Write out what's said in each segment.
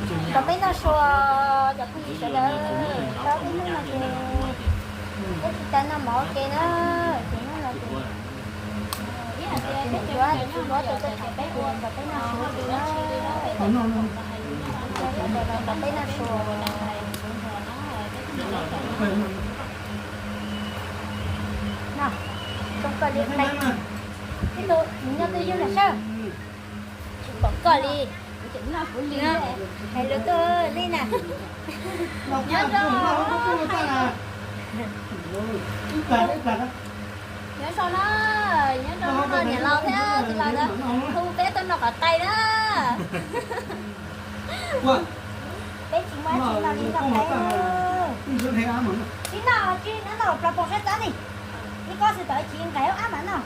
Kom peb noj su, cov phooj ywg sawv daws, peb hnub no ces peb tsis tau noj mov ua ke na, ces hnub no ces peb yuav tsis muab tus tuaj tham peb ces kom peb noj su ua ke na. Kom peb noj su. Noj, zoo kawg li qe. Ib tug nyob twj ywm los sab. Tsis pom koj li. Hais lus tuaj li na. Nyob zoo, nyob zoo na, nyob zoo no niam laus thiab txiv laus na, hu peb tuaj noj kom qe na. Peb tsis muaj tsis noj li noj qe. Tsis noj tsis noj, noj plaws poom sab txab ni. Ib kob xwb tau tsis nqaim ab mas noj.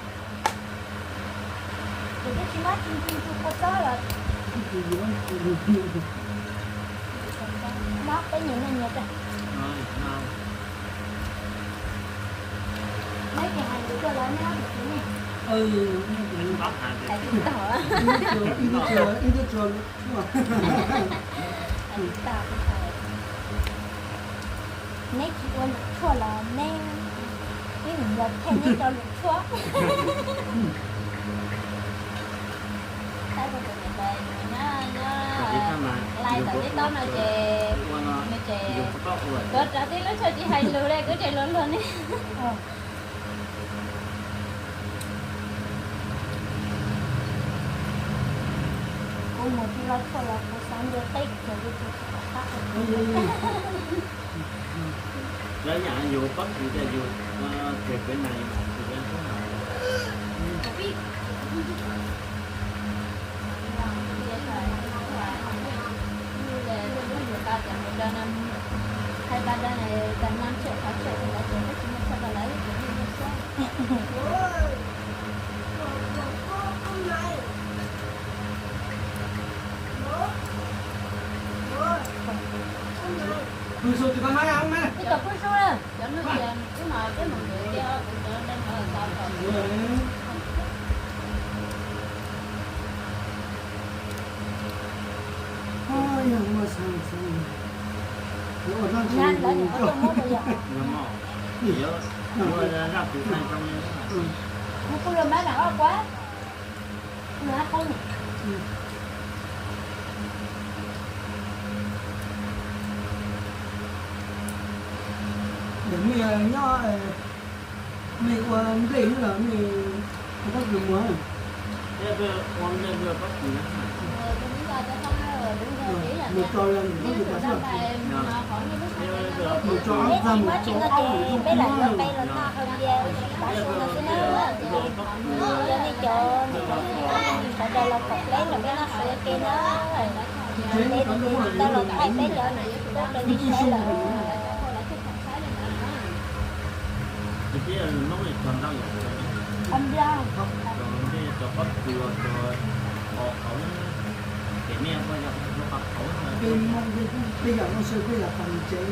Ces twb tsis muab tsis nti ntsu kua txob los. Mob peb nyias noj nyias. Neb ces hais lus tuaj los neb ob tug txiv ne. Hais tsis tau. Ib tug tsuag, ib tug tsuag lus tshuaj. Hais tsis tau. Neb tsis ua lus tshuaj los neb, ib nus yog thiaj neb cov lus tshuaj. Tab sis tus niam tais nyob, nyob lais tom teb tob no ces nws tseem tuav rawv tib lub tshuaj tsis hais lus li, kuv tseem luag luag ne. Kuv mus tsis los tshuaj los kuv xav nce teb kiag li tus tsis pom qab. Lawv yam yus pob kws tias yus tseg peb nas yus mam tsis ua tub nas. Hais tas dag tas no tshem qhov tshem lawv ces twb tsis muaj tshuaj rau lawv ces muaj siab. Pw su tsis tau na, ib tug pw su na. Cov no ces wb mam peb mus ntxuav kiag kuv cov dej no tau kom. Yog muaj xeeb xeeb, lawv ua zaj tsis muab rau yog. Kuv pw los mab nram ob kuab, nws qub. Ntawm mej nyob, mej ua nplej xwb los mej ua pob kws muag? Mus tso, mus tso ob txag, mus tso ob txag, mus tso ob txag, mus tso ob txag. Cov nej cov niam txiv sawv daws los kom peb los peb noj su ua ke na. Peb tsis tau los thaij peb cov niam txiv tub rau nej saib lawm. Peb yam noj su peb yam qhov tsev.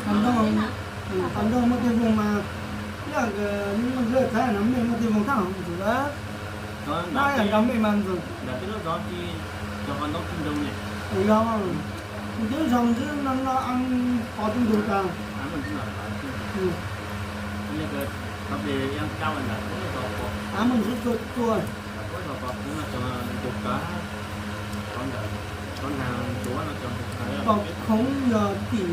Qhov ntoo, qhov ntoo muaj tej voog mas, ib yam nkawd muaj ntsuj txhab no mej muaj tej voog thaj ntxwv lawm. Ib yam nrog mej mas ntxwv. Yog, twb zoo ntswb no no pov tub ntug tas. Av muaj ntsuj txua txua. Pom khoov yog tim